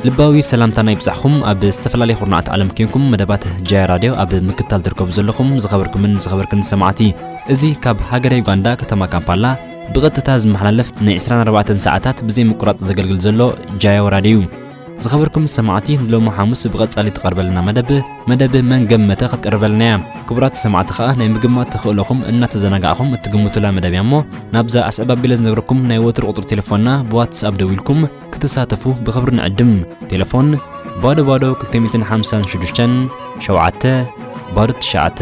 ልባዊ ሰላምታና ይብጻሕኹም። ኣብ ዝተፈላለየ ኩርናዓት ዓለም ኬንኩም መደባት ጃያ ራድዮ ኣብ ምክትታል ትርከቡ ዘለኹም ዝኸበርኩምን ዝኸበርክን ሰማዕቲ፣ እዚ ካብ ሃገረ ዩጋንዳ ከተማ ካምፓላ ብቐጥታ ዝመሓላለፍ ናይ ዕስራን ኣርባዕተን ሰዓታት ብዘይ ምቁራጽ ዘገልግል ዘሎ ጃዮ ራድዮ እዩ። ዝኸበርኩም ሰማዕቲ፣ ንሎሚ ሓሙስ ብቐጻሊ ትቐርበልና መደብ፣ መደብ መን ገመተ ክትቀርበልና እያ። ክቡራት ሰማዕቲ ከኣ ናይ ምግማት ተኽእሎኹም እናተዘናጋዕኹም እትግምቱላ መደብ እያ እሞ፣ ናብዛ ኣስዕብ ኣቢለ ዝነግረኩም ናይ ወትሩ ቁጽሪ ቴሌፎንና ብዋትስኣፕ ደዊልኩም ክትሳተፉ ብኽብሪ ንዕድም። ቴሌፎን፣ ባዶ ባዶ ክልተ ሚእትን ሓምሳን ሽዱሽተን፣ ሸውዓተ፣ ባዶ ትሽዓተ፣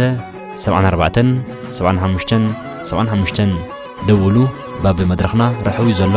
ሰብዓን ኣርባዕተን፣ ሰብዓን ሓሙሽተን፣ ሰብዓን ሓሙሽተን። ደውሉ፣ ባብ መድረኽና ርሑው እዩ ዘሎ።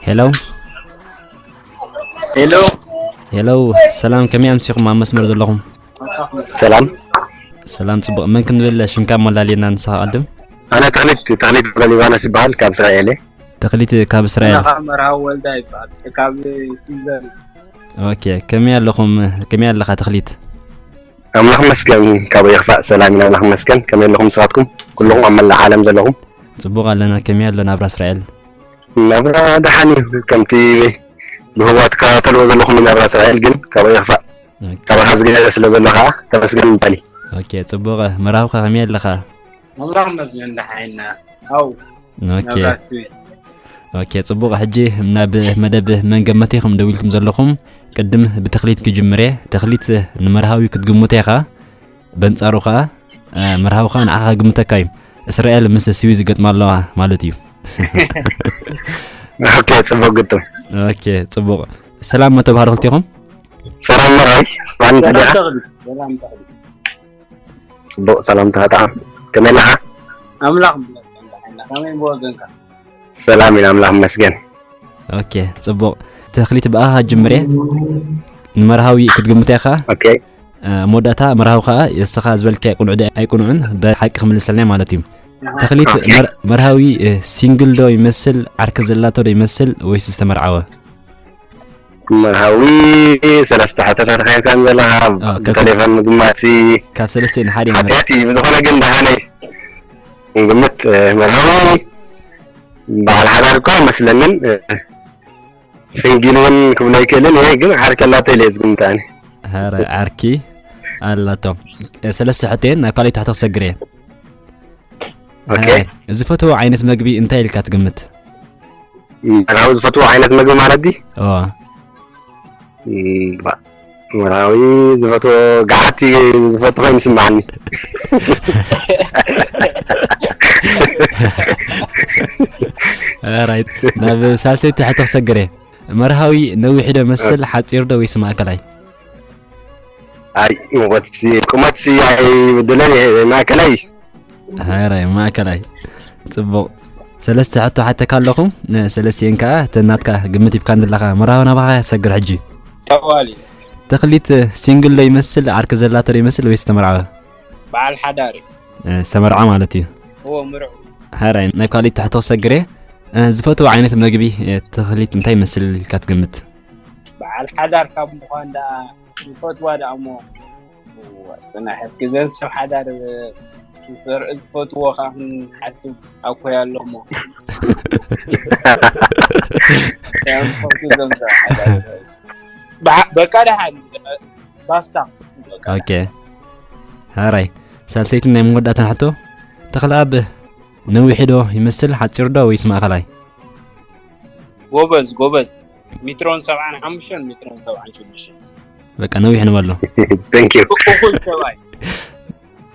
ሄሎ። ሄሎ። ሄሎ፣ ሰላም፣ ከመይ ኣምሲኹም ኣብ መስመር ዘለኹም? ሰላም። ሰላም፣ ጽቡቕ። መን ክንብል፣ ሽምካ ኣመላልየና ንስኻ ቀድም። ኣነ ተኽሊት፣ ተኽሊት ገብረ ሊባኖስ ይበሃል፣ ካብ እስራኤል እየ። ተኽሊት ካብ እስራኤል። ኣነ ኸኣ መርሃዊ ወልዳ ይበሃል፣ ካብ ስዊዘርላንድ። ኦኬ፣ ከመይ ኣለኹም? ከመይ ኣለኻ ተኽሊት? ኣምላኽ ይመስገን፣ ካበይ ይኽፋእ፣ ሰላም ኢና፣ ኣምላኽ ይመስገን። ከመይ ኣለኹም ንስኻትኩም? ኩልኹም ኣብ መላእ ዓለም ዘለኹም? ጽቡቕ ኣለና። ከመይ ኣሎ ናብራ እስራኤል? ናብራ ደሓን እዩ፣ ከምቲ ብህዋ ትከታተልዎ ዘለኹም ናብራ እስራኤል ግን ካበይ ይኽፋእ። ኦኬ። ካባኻ ዝገደደ ስለ ዘሎ ኸኣ ተመስገን ምባል እዩ። ኦኬ፣ ጽቡቕ። መርሃውኻ ከመይ ኣለኻ? ኣምላኽ ይመስገን ደሓን ኢና። ኣው፣ ኦኬ። ናብራ ስዊስ። ኦኬ፣ ጽቡቕ። ሕጂ ናብ መደብ መን ገመተ ኢኹም ደዊልኩም ዘለኹም። ቅድም ብተኽሊት ክጅምር እየ። ተኽሊት፣ ንመርሃዊ ክትግምቶ ኢኻ። በንጻሩ ኸኣ፣ እ፣ መርሃዊ ኸኣ ንዓኻ ክግምተካ እዩ። እስራኤል ምስ ስዊዝ ይገጥማ ኣለዋ ማለት እዩ። ኦኬ፣ ጽቡቕ ግጥም። ኦኬ፣ ጽቡቕ። ሰላም መተባህሉ ክልቴኹም። ሰላም መርሃዊ፣ ሰላም ሰላም ዲኻ? ተኽሊ፣ ሰላም ተኽሊ። ጽቡቕ ሰላምታ፣ በጣም ከመይ ኣለኻ? ኣምላኽ ይመስገን፣ ደሓን ኢና። ከመይ ብወገንካ? ሰላም ኢና፣ ኣምላኽ ይመስገን። ኦኬ፣ ጽቡቕ። ተኽሊት፣ ብኣኻ ጅምር እየ። ንመርሃዊ ክትግምቶ ኢኻ። ኦኬ። እ፣ መወዳእታ መርሃዊ ከኣ እስኻ ዝበልካዮ ቅኑዕ ዶ ኣይቅኑዕን ብሓቂ ክምልሰልና ማለት እዩ። ኣሃ። ተኽሊት፣ ኦኬ። መር-፣ መርሃዊ፣ እ፣ ሲንግል ዶ ይመስል፣ ዓርኪ ዘላቶ ዶ ይመስል ወይስ ዝተመርዓወ? መርሃዊ ሰለስተ ሕቶታት ኸይርካን ዘለኻ፣ ኣዎ፣ ካብ ብቴሌፎን ምግማት ካብ ሰለስቲኤን ሓደ ይመርጽ። ሓጢኣት እዩ። ብዝኾነ ግን ደሓነይ ንግምት፣ እ፣ መርሃዊ በዓል ሓዳር እኳ ኣይመስለንን፣ እ፣ ሲንግል እውን ክብሎ ኣይክእልን እየ፣ ግን ዓርኪ ኣላቶ ኢለ እየ ዝግምት ኣነ። ኧረ ዓርኪ ኣላቶ። እ፣ ሰለስተ ሕቶየን ናብ ካልኣይቲ ሕቶ ክሰግር እየ። ኦኬ። ሃይ፣ ዝፈትዎ ዓይነት መግቢ እንታይ ኢልካ ትግምት? መርሃዊ ዝፈትዎ ዓይነት መግቢ ማለት ድዩ? እዋ። እም፣ ባ-፣ መርሃዊ ዝፈትዎ ገዓት እዩ ዝፈትዎ ኮይኑ ይስምዓኒ። ኦራይት፣ ናብ ሳልሰይቲ ሕቶ ክሰግር እየ። መርሃዊ ነዊሕ ዶ ይመስል፣ ሓጺር ዶ ወይስ ማእከላይ? ኣይ፣ ቁመት ሲ-፣ ቁመት ሲ ኣይብድለን እየ፣ ማእከላይ። ሃራይ፣ ማእከላይ። ጽቡቕ። ሰለስተ ሕቶ ሓተካ ኣለኹ። ነ-፣ ሰለስቲኤን ከኣ እተን ናትካ ግምት ሂብካኒ ኣለኻ። መርሃዊ ናባኻ እያ ትሰግር ሕጂ። ጠዋሊ። ተኽሊት ሲንግል ዶ ይመስል፣ ዓርኪ ዘላቶ ዶ ይመስል ወይስ ዝተመርዓወ? በዓል ሓዳር እዩ። እ፣ ዝተመርዓ ማለት እዩ። እዎ፣ ምርዑ። ሓራይ፣ ናብ ካልእ ትሕቶ ክሰግር እየ። እ፣ ዝፈትዎ ዓይነት መግቢ፣ እ፣ ተኽሊት እንታይ ይመስል ኢልካ ትግምት? በዓል ሓዳር ካብ ምዃን ደኣ ዝፈትዋ ደኣ እሞ፣ እዋ፣ ጽናሕ እስኪ፣ ዘን ሰብ ሓዳር ዝሰርዕ ዝፈትዎ ከኣ ክንሓስብ ኣኮይ ኣሎ እሞ። ያን ፈቱ ዘን ሰብ ሓዳር። በዓ-፣ በቃ ደሓን፣ ፓስታ። በቃ ኦኬ። ደሓን። ሓራይ፣ ሳልሰይትን ናይ መወዳእታን ሕቶ፣ ተኽለኣብ ነዊሕ ዶ ይመስል፣ ሓጺር ዶ ወይስ ማእከላይ? ጎበዝ፣ ጎበዝ። ሜትሮን ሰብዓን ሓሙሽተን፣ ሜትሮን ሰብዓን ሽዱሽተን። በቃ ነዊሕ ንበሎ። Thank you። እኩል ሰብኣይ።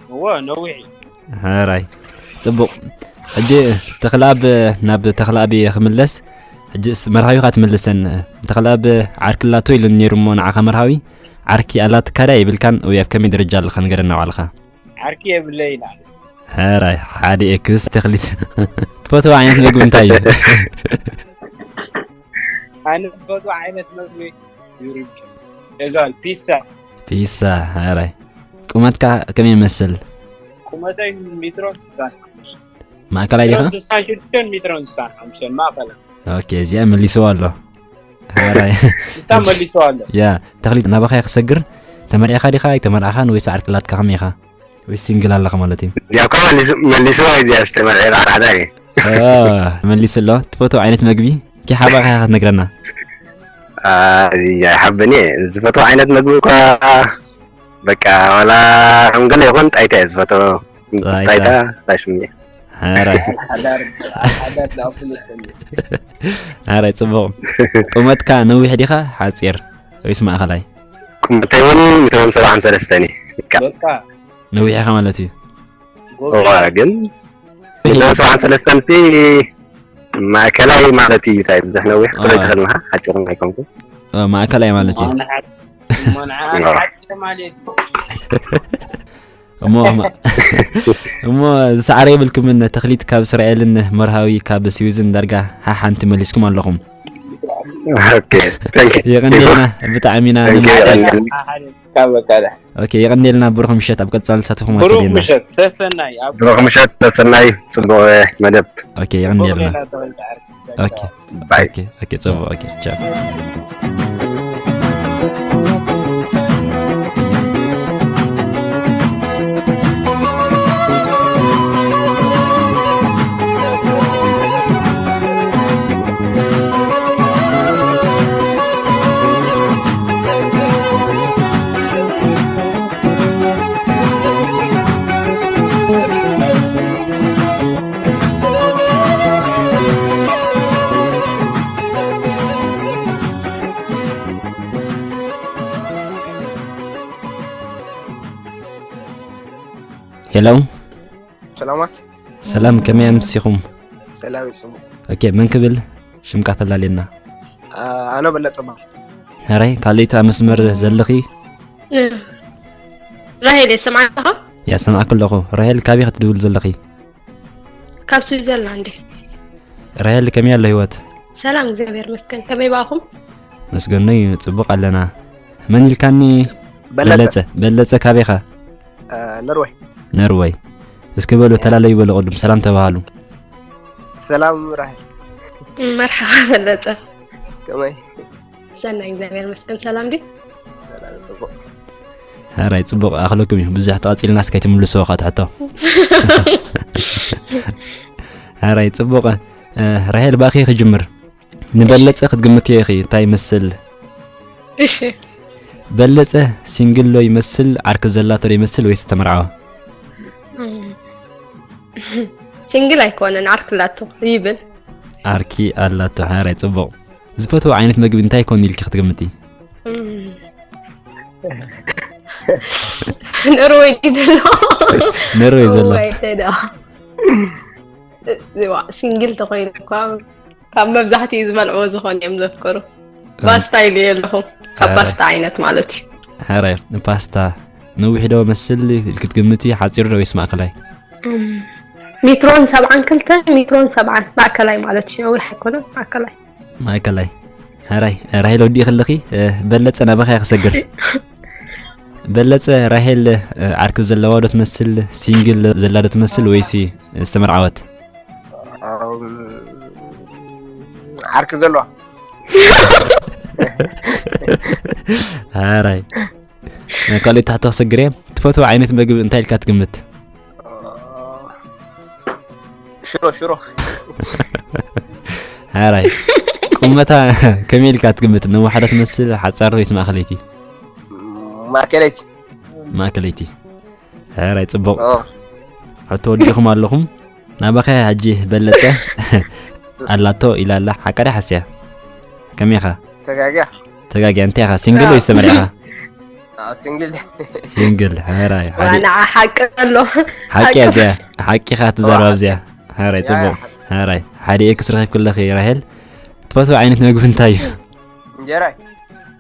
እወ፣ ነዊሕ እዩ። ሓራይ። ጽቡቕ። ሕጂ ተኽለኣብ፣ ናብ ተኽለኣብ እየ ክምለስ። ሕጂስ መርሃዊኻ ትምልሰን። ተኽለኣብ ዓርኪ ኣላቶ ኢሉኒ ነይሩ እሞ ንዓኻ መርሃዊ፣ ዓርኪ ኣላትካ ድያ የብልካን ወይ ኣብ ከመይ ደረጃ ኣለኻ ንገረና ባዕልኻ። ዓርኪ የብለይን ኣነ። ሕራይ፣ ሓደ ኤክስ። ተኽሊት፣ ትፈትዎ ዓይነት መግቢ እንታይ እዩ? ኣነ ዝፈትዎ ዓይነት መግቢ ዩሪክ፣ ደጋል፣ ፒሳ። ፒሳ፣ ሕራይ። ቁመትካ ከመይ ይመስል? ቁመተይ ሜትሮን ስሳን ሓሙሽተን። ማእከላይ ዲኻ? ሜትሮን ስሳን ሽዱሽተን፣ ሜትሮን ስሳን ሓሙሽተን፣ ማእከላይ። ኦኬ፣ እዚኣ መሊስዋ ኣሎ። ሕራይ። ንሳ መሊስዋ ኣሎ። ያ፣ ተኽሊት፣ ናባኻ ክሰግር፣ ተመርዒኻ ዲኻ ኣይተመርዓኻን ወይስ ዓርኪ ኣላትካ ከመይ ኢኻ? ወይ ሲንግል ኣለኻ ማለት እዩ? እዚኣ እኮ መሊሱ-፣ መሊስዋ እዚኣ ዝተመርዐ በዓል ሓዳር እየ። ኦ፣ መሊሱ ኣሎ። ትፈትዎ ዓይነት መግቢ? ኪሓባኻ ኢኻ ክትነግረና። አ፣ እዚኣ ሓበኒ እየ። ዝፈትዎ ዓይነት መግቢ እኳ በቃ ዋላ ከም ገለ ይኹን ጣይታ እየ ዝፈትዎ። ምስ ጣይታ። ጣይታ፣ ጣሽ ምየ። ሓራይ። ሓዳር፣ ሓዳር ዝኣክሉ ይስኒ። ሓራይ፣ ጽቡቕ። ቁመትካ ነዊሕ ዲኻ ሓጺር ወይስ ማእከላይ? ቁመተይ እውን ሜትሮን ሰብዓን ሰለስተን እዩ። በቃ። ነዊሕ ኢኻ ማለት እዩ። ጎበዝ። እዋ፣ ግን ሜትሮን ሰብዓን ሰለስተን ሲ ማእከላይ ማለት እዩ። ታይ ብዙሕ ነዊሕ አ። ትረክበልካ ሓጺር ኣይኮንኩ። አ፣ ማእከላይ ማለት እዩ። እሞ ንዓ-፣ እሞ ንዓ አ። ሓጺር ማለት እዩ። እሞ፣ እሞ፣ እሞ ዝሰዓረ የብልኩምን። ተኽሊት ካብ እስራኤልን መርሃዊ ካብ ስዊዝን ዳርጋ ሓሓንቲ መሊስኩም ኣለኹም። ኦኬ፣ ታንክ ዩ። የቐንየልና፣ ብጣዕሚ ኢና ታንክ ዩ፣ ነመስግን። የቐንየልና። ካብ በቃ፣ ኦኬ፣ የቐንየልና፣ ብሩኽ ምሸት፣ ኣብ ቀጻሊ ተሳትፎ ብሩኽ ማተሪና። ምሸት፣ ሰሰናይ፣ ኣብ ብሩኽ ምሸት፣ ሰሰናይ፣ ጽቡቕ መደብ። ኦኬ፣ የቐንየልና። ጽቡቕ ጌና ተወልደ ዓርኪ። ኦኬ። ባይ። ኦኬ፣ ኦኬ፣ ጽቡቕ፣ ኦኬ፣ ቻው። ሄሎ። ሰላማት። ሰላም፣ ከመይ ኣምሲኹም? ሰላም ይስሙ። ኦኬ፣ መን ክብል? ሽምካ ተላልየና። አ-፣ ኣነ በለጠ እባ። ሕራይ፣ ካልኣይቲ ኣብ መስመር ዘለኺ? እ፣ ራሄል እየ፣ ሰምዓካ? ያ፣ ሰምዓኪ ኣለኹ። ራሄል፣ ካበይ ክትድውል ዘለኺ? ካብ ስዊዘርላንድ። ራሄል፣ ከመይ ኣሎ ህይወት? ሰላም፣ እግዚኣብሔር ይመስገን። ከመይ በኣኹም? መስገኖይ፣ ጽቡቕ ኣለና። መን ኢልካኒ? በለጠ። በለጸ። በለጸ፣ ካበይ ኢኻ? አ፣ ኖርወይ። ኖርወይ። እስኪ በሉ፣ ተላለዩ በሉ፣ ቅድም ሰላም ተባሃሉ። ሰላም ራሄል። መርሓባ በለጠ። ከመይ? ሰናይ፣ እግዚኣብሔር ይመስገን። ሰላም ድዩ? ሰላም፣ ጽቡቕ። ሕራይ፣ ጽቡቕ፣ ኣኽለኩም እዩ። ብዙሕ ተቐጺልና እስከ ትምልስዎ ከኣ ትሕቶ። ሕራይ፣ ጽቡቕ። እ፣ ራሄል፣ ብኣኺ ክጅምር። ንበለጸ ክትግምትዮ ኢኺ፣ እንታይ ይመስል? እሺ። በለጸ ሲንግል ዶ ይመስል፣ ዓርኪ ዘላቶ ዶ ይመስል ወይስ ዝተመርዓወ? እም። ሲንግል ኣይኮነን፣ ዓርኪ ኣላቶ ይብል። ዓርኪ ኣላቶ፣ ሕራይ፣ ጽቡቕ። ዝፈትዎ ዓይነት መግቢ እንታይ ይኮን ኢልኪ ክትግምቲ? እም። ኖርወይ ድዩ ዘሎ? ኖርወይ ዘሎ። እዋይ፣ ተዳ። እዋ፣ ሲንግል ተኾይኑ እኳ ካብ መብዛሕትኡ ዝበልዕዎ ዝኾነ እዮም ዘፍቅሩ። እም። ፓስታ ኢሉ ኣለኹ። ካብ ኣረ። ፓስታ ዓይነት ማለት እዩ። ኣረ፣ ፓስታ ነዊሕ ዶ መስል ኢልኪ ትግምቲ፣ ሓጺር ዶ ወይስ ማእከላይ? እም፣ ሜትሮን ሰብዓን ክልተን፣ ሜትሮን ሰብዓን፣ ማእከላይ ማለት እዩ። ነዊሕ ኣይኮነን፣ ማእከላይ። ማእከላይ። ሕራይ ራሄል ወዲእኺ ኣለኺ። እ፣ በለጸ ናባኻ እየ ክሰግር። በለጸ፣ ራሄል፣ እ፣ ዓርኪ ዘለዋ ዶ ትመስል፣ ሲንግል ዘላ ዶ ትመስል ወይሲ ዝተመርዓወት? እም፣ ዓርኪ ዘለዋ። ሕራይ። እ፣ ካልኦት ትሕቶ ክሰግር እየ። ትፈትዎ ዓይነት መግቢ እንታይ ኢልካ ትግምት? ሽሮ ሽሮ። ሕራይ። ቁመታ ከመይ ኢልካ ትግምት? ነዋሕ ዶ ትመስል፣ ሓጻር ወይስ ማእከለይቲ? ማእከለይቲ። ማእከለይቲ። ሕራይ ጽቡቕ። ኦ። ሕቶ ወዲኹም ኣለኹም። ናባኸ ሕጂ በለጸ ኣላቶ ኢላ ኣላ። ሓቃ ድያ ሓስያ? ከመይ ኢኻ? ተጋግያ። ተጋግያ። እንታይ ኢኻ? ሲንግል ወይስ ተመርዒኻ? አ፣ ሲንግል። ሲንግል። ሕራይ። ሓደ ዋና ሓቂ ኣሎ። ሓቂ እያ እዚኣ። ሓቂ ኢኻ ትዛረብ ኣብዚኣ። ሕራይ ጽቡቕ። ሕራይ። ሓደ ኤክስ ረኺብኪ ኣለኺ ራሄል። ትፈትዎ ዓይነት መግቢ እንታይ እዩ? እንጀራ።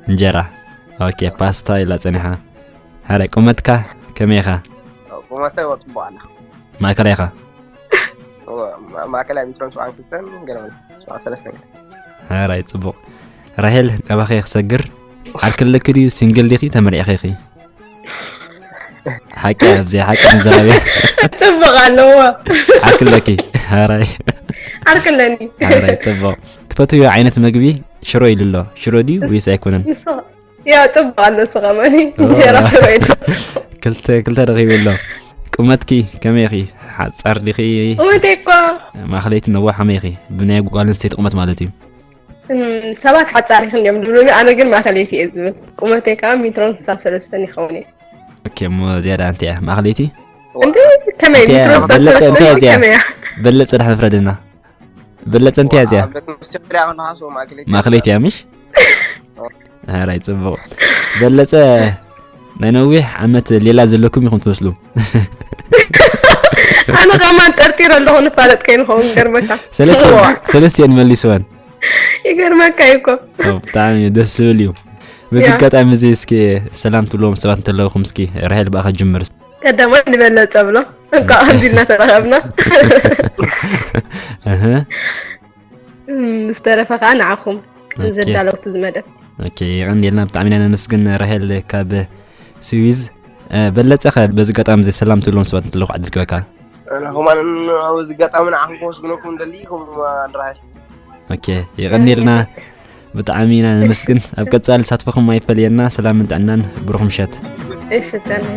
እንጀራ። ኦኬ፣ ፓስታ ኢላ ጸኒሓ። ሕራይ ቁመትካ ከመይ ኢኻ? ቁመተይ ወጽቡቕ ኣላ። ማእከላይ ኢኻ? ማ-፣ ማእከላይ ሜትሮን ሰብዓን ክልተን ገለ ማለት ሰብዓን ሰለስተን ገለ። ሕራይ ጽቡቕ። ራሄል ናባኸ ክሰግር። ዓርኪ ኣለኪ ድዩ? ሲንግል ዲኺ? ተመርዒኺ ኢኺ? ሓቂ ኣብዚ ሓቂ ንዘራብያ። ጽቡቕ ኣለዎ። ዓርኪ ኣለኪ? ሕራይ። ዓርኪ ኣለኒ። ሕራይ ጽቡቕ። ትፈትውዮ ዓይነት መግቢ ሽሮ ኢሉ ኣሎ። ሽሮ ድዩ ወይስ ኣይኮነን? ንሱ ያ ጽቡቕ ኣሎ ንሱ ከማኒ። እንጀራ ሽሮ ኢሉ። ክልተ ክልተ ረኺቡ ኣሎ። ቁመትኪ ከመይ ኢኺ? ሓጻር ዲኺ? ቁመተይ እኮ ማእኸለይቲ ነዋሕ ከመይ ኢኺ? ብናይ ጓል ኣንስተይቲ ቁመት ማለት እዩ። እም፣ ሰባት ሓጻር ኢኽን እዮም ዝብሉኒ፣ ኣነ ግን ማእከለይቲ እየ ዝብል። ቁመተይ ከዓ ሜትሮን ስሳ ሰለስተን ይኸውን እየ። ኦኬ፣ እሞ ዝያዳ እንታይ እያ? ማእኸለይቲ? እንዴ ከመይ እንታይ እያ? ሜትሮን ስሳ በለጸ፣ እንታይ እያ ሰለስተን እዚኣ? ከመይ እያ? በለጸ፣ ድሓን ፍረደና። በለጸ፣ እንታይ እያ እዚኣ? ኣብ ቤት መስተ ክሪኣ ከለኻ ሰው ማእከለይቲ። ማእኸለይቲ እያ ምሽ? ሕራይ ጽቡቕ። በለጸ፣ ናይ ነዊሕ ዓመት ሌላ ዘለኩም ኢኹም ትመስሉ። ኣነ ከማን ጠርጢረ ኣለኹ ንፋለጥ ከይንኸውን ገርመካ። ሰለስተ እዋ። ሰለስተ እየን መሊስወን። ይገርመካ እዩ እኮ። ኦ፣ ብጣዕሚ ደስ ዝብል እዩ። በዚ ያ። ኣጋጣሚ እዚ እስኪ ሰላም ትብልዎም ሰባት እንተለውኹም እስኪ ራሄል ብኣኻ ጅምር። ቀዳማይ ንበለጸ ብሎ። እንኳ ከምዚ እናተራኸብና። እህ። እም፣ ዝተረፈ ከዓ ንዓኹም ኦኬ። ዘዳለውቲ ዝመደብ። ኦኬ፣ የቐንየልና። ብጣዕሚ ኢና ነመስግን ራሄል ካብ ስዊዝ። እ፣ በለጸ ኸ በዚ ኣጋጣሚ እዚ ሰላም ትብልዎም ሰባት እንተለውኹ ዕድል ክበካ። ኣነ ከማን ኣብዚ ኣጋጣሚ ንዓኹም ከመስግነኩም እንደሊ፣ ከም ኣድራሽ። ኦኬ፣ የቐንየልና። ብጣዕሚ ኢና ነመስግን። ኣብ ቀጻሊ ተሳትፎኹም ኣይፈለየና። ሰላምን ጥዕናን፣ ብሩኽ ምሸት። እሺ፣ ሰላም።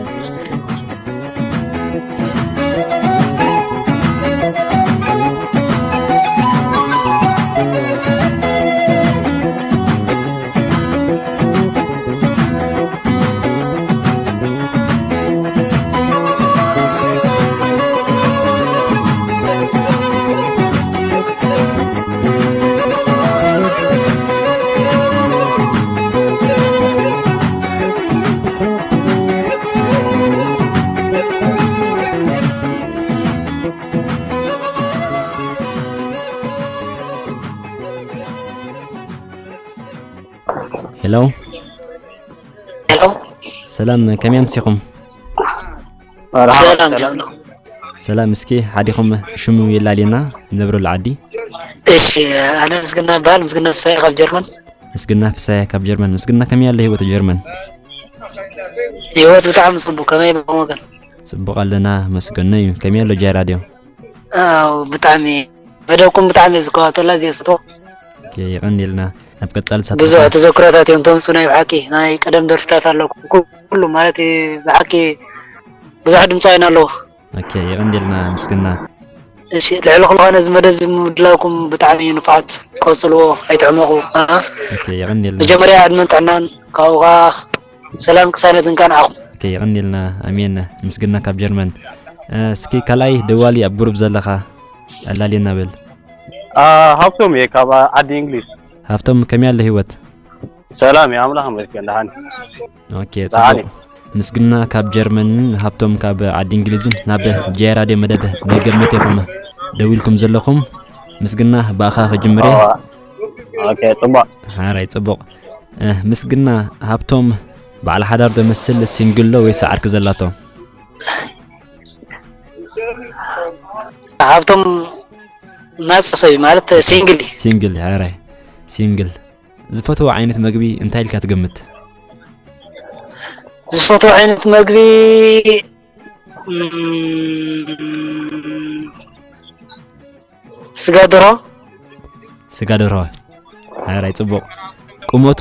ሄሎ፣ ሄሎ፣ ሰላም፣ ከመይ ኣምሲኹም? ሰላም። ሰላም፣ እስኪ ሓዲኹም ሽሙ የላልየና፣ ንነብረሉ ዓዲ። እሺ፣ ኣነ ምስግና እበሃል፣ ምስግና ፍሳይ ካብ ጀርመን። ምስግና ፍሳይ ካብ ጀርመን። ምስግና፣ ከመይ ኣሎ ህይወት ጀርመን? ህይወት ብጣዕሚ ጽቡቕ፣ ከመይ ኢኹም ወገን? ጽቡቕ ኣለና፣ መስገኖ እዩ። ከመይ ኣሎ ጃይ ራድዮ? ኣው፣ ብጣዕሚ መደብኩም ብጣዕሚ እየ ዝከታተላ፣ እየ ዝፈትዎ። ኦኬ፣ የቐንየልና። ናብ ቀጻሊ ሳትፎ። ብዙሕ ተዘክሮታት እዮም ተምጹ፣ ናይ ብሓቂ ናይ ቀደም ደርፍታት ኣለኩም፣ ኩሉ ማለት እዩ፣ ብሓቂ ብዙሕ ድምጻውያን ኣለዉ። ኦኬ፣ የቐንየልና ምስግና። እሺ፣ ልዕሊ ኩሉ ነዚ መደብ እዚ ምድላውኩም ብጣዕሚ እዩ ንፉዓት፣ ቀጽልዎ፣ ኣይትሕመቑ። አ? ኦኬ፣ የቐንየልና። መጀመርያ ዕድመን ጥዕናን፣ ካብኡ ኸዓ ሰላም ቅሳነትን ከኣ ንዓኹም። ኦኬ፣ የቐንየልና። ኣሜን። ምስግና ካብ ጀርመን። እ፣ እስኪ ካልኣይ ደዋሊ ኣብ ግሩፕ ዘለኻ ኣላልየና በል። አ፣ ሃብቶም እየ ካብ ዓዲ እንግሊዝ። ሃብቶም፣ ከመይ ኣሎ ህይወት? ሰላም እየ፣ ኣምላኽ ይመስገን፣ ደሓን። ኦኬ፣ ደሓን ጽቡቕ። ምስግና ካብ ጀርመንን ሃብቶም ካብ ዓዲ እንግሊዝን ናብ ጃይ ራድዮ መደብ መገመት ኢኹም ደዊልኩም ዘለኹም። ምስግና ብኣኻ ክጅምር እየ። ኦኬ፣ ጽቡቕ። ሓራይ ጽቡቕ። እ፣ ምስግና፣ ሃብቶም በዓል ሓዳር ዶ መስል፣ ሲንግል ዶ ወይስ ዓርኪ ዘላቶ? ሃብቶም ናጻ ሰብ እዩ፣ ማለት ሲንግል እዩ። ሲንግል፣ ሓራይ ሲንግል። ዝፈትዎ ዓይነት መግቢ እንታይ ኢልካ ትገምት? ዝፈትዎ ዓይነት መግቢ እም፣ ስጋ ደርሆ። ስጋ ደርሆ። ሓራይ ጽቡቕ። ቁመቱ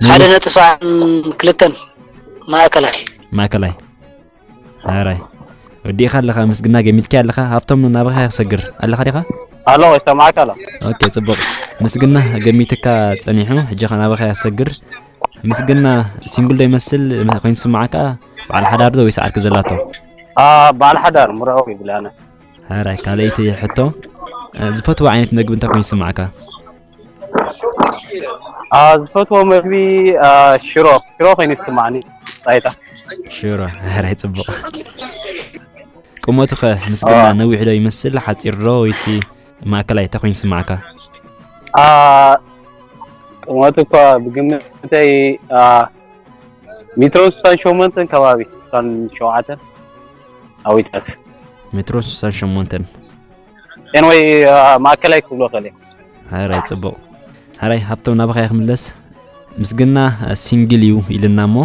ሓደ ነጥቢ ሰብዓን ክልተን ማእከላይ። ማእከላይ። ሓራይ ወዲእኻ ኣለኻ። ምስግና ገሚትካ ኣለኻ። ሃብቶም ናባኻ ይሰግር ኣለኻ ዲኻ? ኣሎ ይሰማዕካ ኣሎ። ኦኬ ጽቡቕ። ምስግና ገሚትካ ጸኒሑ፣ ሕጂ ኸ ናባኻ ይሰግር። ምስግና ሲንግል ዶ ይመስል ኮይኑ ዝስምዓካ? በዓል ሓዳር ዶ ወይስ ዓርኪ ዘላቶ? አ በዓል ሓዳር ምርዑው ይብል ኣነ። ሓራይ ካልኣይቲ ሕቶ፣ እ፣ ዝፈትዎ ዓይነት መግቢ እንታይ ኮይኑ ይስምዓካ? አ ዝፈትዎ መግቢ አ ሽሮ ሽሮ ኮይኑ ይስማዕኒ። ጣይታ ሽሮ። ሓራይ ጽቡቕ። ቁመቱ ኸ ምስግና አ። ነዊሕ ዶ ይመስል ሓጺር ዶ ወይሲ ማእከላይ እንታይ ኮይኑ ይስምዓካ? አ ቁመቱ እኳ ብግምተይ አ ሜትሮ ስሳን ሸሞንተን ከባቢ ስሳን ሸውዓተን ኣዊታት። ሜትሮ ስሳን ሸሞንተን። ኤንወይ ማእከላይ ክብሎ ከለ ሓራይ ጽቡቕ። ሓራይ ሃብቶም ናባኻ እየ ክምለስ። ምስግና ሲንግል እዩ ኢልና እሞ፣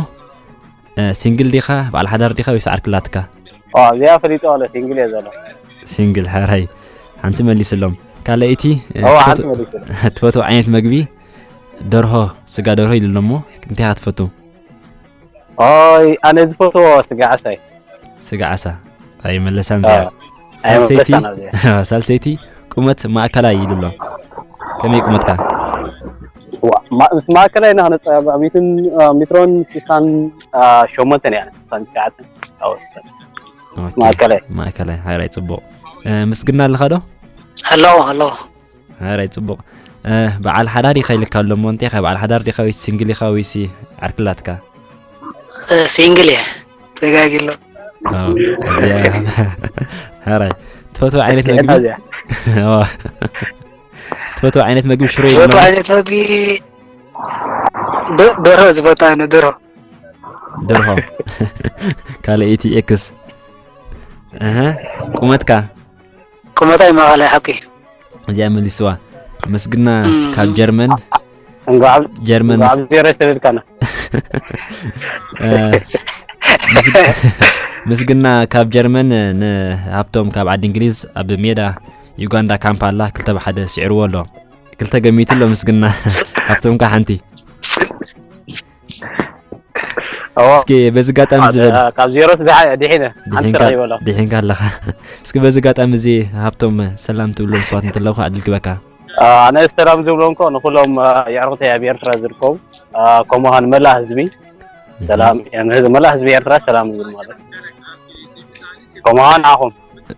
እ፣ ሲንግል ዲኻ? በዓል ሓዳር ዲኻ ወይስ ዓርክላትካ? ኦ እዚኣ ፈሊጦ ኣሎ ሲንግል እየ ዘሎ። ሲንግል። ሓራይ ሓንቲ መሊስሎም። ካልኣይቲ፣ እ፣ ኦ ሓንቲ ትፈትዎ መሊሱ። ትፈትዎ ዓይነት መግቢ ደርሆ፣ ስጋ ደርሆ ኢሉ ኣሎ እሞ እንታይ ኢኻ ትፈቱ? ኦይ ኣነ ዝፈትዎ ስጋ ዓሳይ። ስጋ ዓሳ። ኣይመለሳን አ፣ እዚኣ። ሳልሰይቲ ኣይመለሳን እዚኣ። ሳልሰይቲ ቁመት ማእከላይ ኢሉ ኣሎ። ከመይ ቁመትካ? ዋ፣ ማ- ምስ ማእከላይ ኢና ክነጻባእ ሚትን አ፣ ሜትሮን ስሳን አ፣ ሸሞንተን እያ ስሳን ትሽዓተን። ኣዎ፣ ኦኬ። ማእከላይ። ማእከላይ። ሓራይ ጽቡቕ። እ፣ ምስግና ኣለኻ ዶ? ኣለዎ ኣለዎ። ሓራይ ጽቡቕ። እ፣ በዓል ሓዳር ኢኻ ኢልካ ኣሎ እሞ እንታይ ኢኻ? በዓል ሓዳር ዲኻ ወይስ ሲንግል ኢኻ ወይስ ዓርክላትካ? እ፣ ሲንግል እየ። ተጋጊሎ። ኦ፣ እዚኣ። ሓራይ ትፈትዎ ዓይነት መግቢ? ክልተ እዚኣ። ኦ። ትፈትዎ ዓይነት መግቢ ሽሮ እዩ ዝፈትዎ ብሎ? ዓይነት መግቢ ደ- ደርሆ ዝፈትዎ ኣነ ደርሆ። ደርሆ። ካልኣይቲ ኤክስ። እህ፣ ቁመትካ? ቁመታይ ማእከላይ ሓቂ። እዚኣ መሊስዋ። ምስግና እም። ካብ ጀርመን። እንኳዕ ጀርመን እንኳዕ ምስ- ዜሮ ይሰደድካና። እ፣ ምስ-፣ ምስግና ካብ ጀርመን ንሃብቶም ካብ ዓዲ እንግሊዝ ኣብ ሜዳ ዩጋንዳ ካምፓላ ክልተ ብሓደ ስዒርዎ ኣሎ። ክልተ ገሚቱ ኣሎ ምስግና። ሃብቶም ከ ሓንቲ። እዎ። እስኪ በዚ ኣጋጣሚ ዝበል። ካብ ዜሮ ስደሓ ድሒነ ሓንቲ ድሒንካ ረኺበ ኣለኹ። ድሒንካ ኣለኻ። እስኪ በዚ ኣጋጣሚ እዚ ሃብቶም ሰላም ትብሎም ሰባት እንተለውካ ዕድል ክበካ። ኣነ ሰላም ዝብሎም እኮ ንኩሎም የዕሩኽተይ ኣብ ኤርትራ ዝርከቡ ከምኡኻን መላእ ህዝቢ ሰላም ንህዝቢ መላእ ህዝቢ ኤርትራ ሰላም ዝብል ማለት ከምኡኻን ንዓኹም።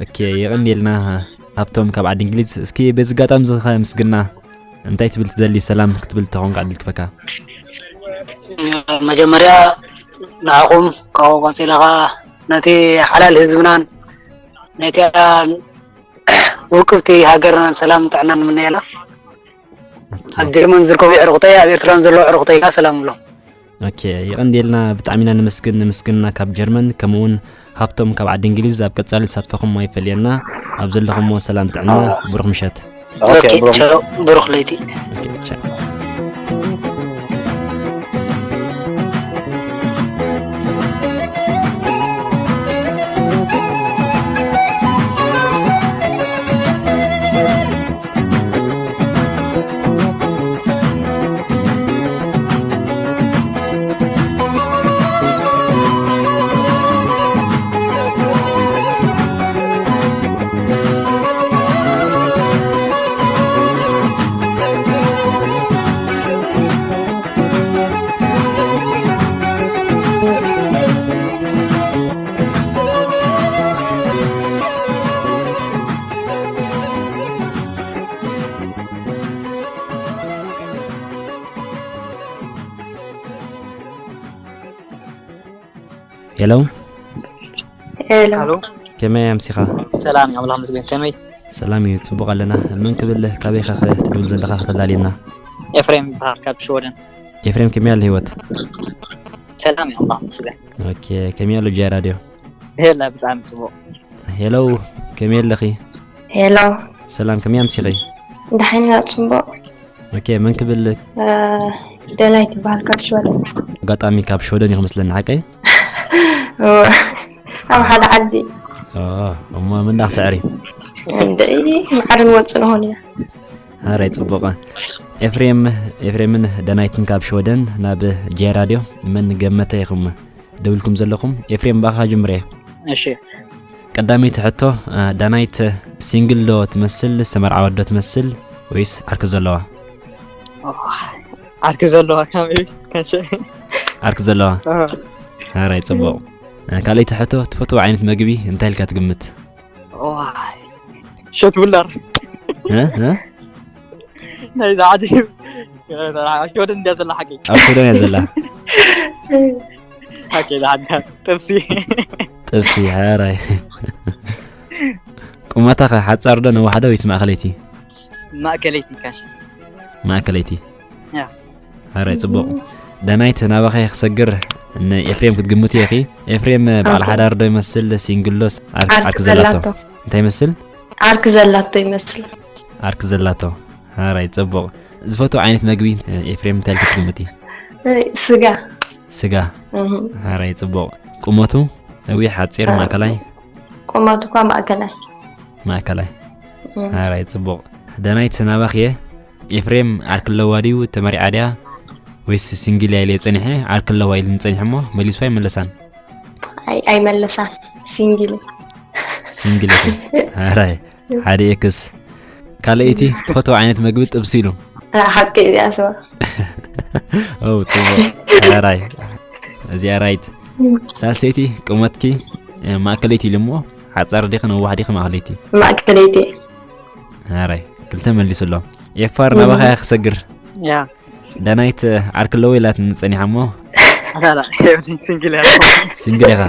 ኦኬ፣ የቐንየልና ሃብቶም ካብ ዓዲ እንግሊዝ። እስኪ በዚ ኣጋጣሚ እዚ ኸ ምስግና እንታይ ትብል ትደሊ? ሰላም ክትብል ተኾንካ ዕድል ክበካ። መጀመርያ ንዓኹም ካብኡ ቀፂለ ከዓ ነቲ ሓላል ህዝብናን ነቲ ውቅብቲ ሃገርናን ሰላም ጥዕናን ንምነየላ። ኣብ ጀርመን ዝርከቡ ዕሩኽተይ ኣብ ኤርትራን ዘለዉ ዕሩኽተይ ከዓ ሰላም እብሎም። ኦኬ፣ የቐንየልና ብጣዕሚ ኢና ነመስግን። ንምስግና ካብ ጀርመን ከምኡ እውን ሃብቶም ካብ ዓዲ እንግሊዝ ኣብ ቀጻሊ ተሳትፎኹም ኣይፈለየና። ኣብ ዘለኹምዎ ሰላም ጥዕና። ብሩኽ ምሸት። ኦኬ፣ ብሩኽ ቻው፣ ብሩኽ ለይቲ። ኦኬ፣ ቻው። ሄሎ። ሄሎ። ከመይ ኣምሲኻ? ሰላም እዩ፣ ኣምላኽ ምስገን። ከመይ? ሰላም እዩ፣ ጽቡቕ ኣለና። መን ክብል፣ ካበይ ኸ ትድውል ዘለኻ ከተላልየና? ኤፍሬም ይበሃል፣ ካብ ሽወደን። ኤፍሬም፣ ከመይ ኣሎ ህይወት? ሰላም እዩ፣ ኣምላኽ ምስገን። ኦኬ፣ ከመይ ኣሎ ጃይ ራድዮ? ሄላ፣ ብጣዕሚ ጽቡቕ። ሄሎ፣ ከመይ ኣለኺ? ሄሎ። ሰላም፣ ከመይ ኣምሲኺ? ደሓን ኢና፣ ጽቡቕ። ኦኬ፣ መን ክብል? ደናይት ትበሃል ካብ ሽወደን። ኣጋጣሚ ካብ ሽወደን ኢኹም መስለኒ፣ ሓቀይ? ኣብ ሓደ ዓዲ። እሞ ምንዳ ክስዕር እዩ? እንደ ማዕረ ንወፅእ ንኾን ኢና። ኣራይ፣ ፅቡቕ። ኤፍሬም ኤፍሬምን ደናይትን ካብ ሽወደን ናብ ጃይ ራድዮ። መን ገመተ ኢኹም ደውልኩም ዘለኹም? ኤፍሬም፣ ብኣኻ ጅምረ። እሺ። ቀዳመይቲ ሕቶ፣ ዳናይት ሲንግል ዶ ትመስል? ዝተመርዓወት ዶ ትመስል? ወይስ ዓርኪ ዘለዋ? ዓርኪ ዘለዋ። ካሜሪ ከንሸ ዓርኪ ዘለዋ። ኣራይ፣ ፅቡቕ። ካልኣይቲ ሕቶ፣ ትፈትዎ ዓይነት መግቢ እንታይ ኢልካ ትግምት? ሸት ብላር እ? እ? ናይ ዛዕዲ ሸወደን እንዲያ ዘላ ሓቂ። ኣብ ሽወደን እያ ዘላ። ሓቂ። ዛዕዳ ጥብሲ። ጥብሲ። ኣራይ፣ ቁመታ ከ ሓፃር ዶ ነዋሕ ዶ ወይስ ማእኸለይቲ? ማእከለይቲ ካሽ። ማእከለይቲ። ያ። ኣራይ፣ ፅቡቕ። ዳናይት፣ ናባኸ ክሰግር፣ ንኤፍሬም ክትግምት ኢኺ። ኤፍሬም በዓል ሓዳር ዶ ይመስል? ሲንግል ዶስ ዓር- ዓርኪ ዘላቶ? እንታይ ይመስል? ዓርኪ ዘላቶ ይመስል። ዓርኪ ዘላቶ። ኣራይ፣ ፅቡቕ። ዝፈትዎ ዓይነት መግቢ ኤፍሬም እንታይ ኢልኪ ትግምቲ? ስጋ። ስጋ። ኣራይ፣ ፅቡቕ። ቁመቱ ነዊሕ፣ ሓፂር፣ ማእከላይ? ቁመቱ እኳ ማእከላይ። ማእከላይ። ኣራይ፣ ፅቡቕ። ዳናይት፣ ናባኽየ። ኤፍሬም ዓርኪ ኣለዋ ድዩ? ተመሪዓ ድያ? ወይስ ሲንግል እያ ኢለ ጸኒሐ፣ ዓርኪ ኣለዋ ኢሉ ጸኒሐ እሞ መሊሱ ኣይመለሳን። ኣይ ኣይመለሳን። ሲንግል። ሲንግል ኢኺ። ኣራይ፣ ሓደ ኤክስ። ካልኣይቲ፣ ትፈትዎ ዓይነት መግቢ ጥብሲ ኢሉ። ሓቂ እዚኣ ሰባ። ኦ፣ ጽቡቕ። ኣራይ፣ እዚኣ ራይት። ሳልሰይቲ፣ ቁመትኪ ማእከለይቲ ኢሉ እሞ፣ ሓጻር ዲኺ ነዋሕ ዲኺ ማእከለይቲ? ማእከለይቲ። ኣራይ፣ ክልተ መሊሱ ኣሎ። ኤፋር፣ ናባኻ እያ ክሰግር። ያ። ዳናይት ዓርኪ ኣለዎ ኢላትኒ ጸኒሓ እሞ። ኣላላ። ሲንግል እያ። ሲንግል ኢኻ።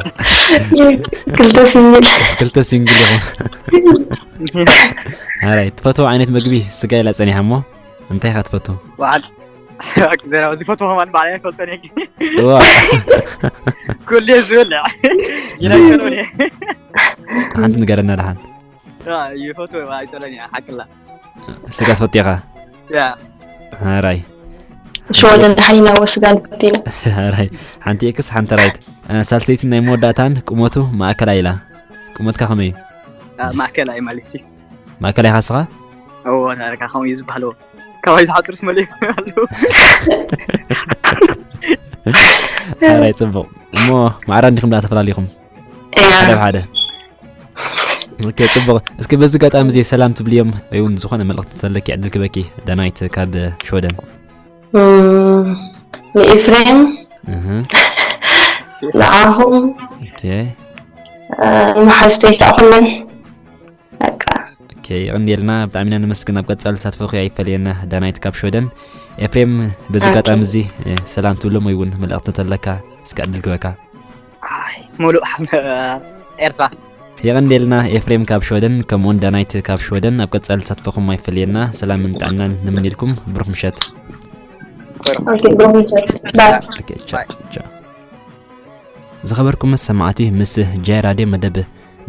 ክልተ ሲንግል። ክልተ ሲንግል ኢኹም። ኣራይ፣ ትፈትዎ ዓይነት መግቢ ስጋ ኢላ ጸኒሓ እሞ። እንታይ ኢኻ ትፈቱ? በዓል። ዘና ዝፈትዎ ከማን በዓል ኣይፈልጦን እየ። ዋ። ኩሉ ዝብልዕ። ይነገሩን እየ። ሓንቲ ንገረና ደሓን። ይፈትዎ ኣይጸሎን እየ፣ ሓቅላ። ስጋ ትፈቱ ኢኻ? ያ። ኣራይ። ሽወደን ደሓን ኢና ወስጋ ንፈቱ ኢና። ኣራይ። ሓንቲ ኤክስ፣ ሓንቲ ራይት። እ፣ ሳልሰይትን ናይ መወዳእታን ቁመቱ ማእከላይ ኢላ። ቁመትካ ከመይ እዩ? እ፣ ማእከላይ ማለት እዩ። ማእከላይ ኢኻ ንስኻ? እዎ፣ ታረካ ከምኡ እዩ ዝበሃል። እዎ። ካባይ ዝሓፅሩስ መሊኦም ኣለዉ። ኣራይ፣ ጽቡቕ። እሞ ማዕረ እንዲኹም ደኣ ተፈላሊኹም? እያ። ሓደ ብሓደ። ኦኬ፣ ጽቡቕ። እስኪ በዚ ኣጋጣሚ እዚ ሰላም ትብልዮም ወይ እውን ዝኾነ መልእኽቲ ተለኪ ዕድል ክበኪ፣ ዳናይት ካብ ሽወደን። እም፣ ንኤፍሬም፣ እህ፣ ንዓኹም፣ ኦኬ። እ፣ ንመሓዝተይ ከዓ ኩለን። በቃ። ኦኬ፣ የቐንየልና፣ ብጣዕሚ ኢና ነመስግን። ኣብ ቀጻሊ ተሳትፎኺ ኣይፈለየና፣ ዳናይት ካብ ሽወደን። ኤፍሬም፣ በዚ ኦኬ። ኣጋጣሚ እዚ፣ እ፣ ሰላም ትብሎም ወይ እውን መልእኽቲ ተለካ እስኪ ዕድል ክበካ። ኣይ፣ ሙሉእ ሓም-፣ ኤርትራ። የቐንየልና ኤፍሬም ካብ ሽወደን፣ ከምኡውን ዳናይት ካብ ሽወደን። ኣብ ቀጻሊ ተሳትፎኹም ኣይፈለየና። ሰላምን ጥዕናን ንምንየልኩም። ብሩኽ ምሸት። ኦኬ፣ ብሩኽ ምሸት። ባይ። ኦኬ፣ ቻው፣ ቻው። ዝኸበርኩም መሰማዕቲ፣ ምስ ጃይ ራድዮ መደብ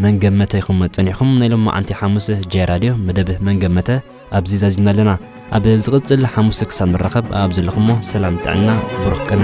መን ገመተ ኢኹም ጸኒሕኩም። ናይ ሎማዓንቲ ሓሙስ ጃይ ራድዮ መደብ መን ገመተ ኣብዚ ዛዚምና ኣለና። ኣብ ዝቕጽል ሓሙስ ክሳብ ንራኸብ፣ ኣብ ዘለኹሞ ሰላም ጥዕና፣ ብሩኽ ቅነ።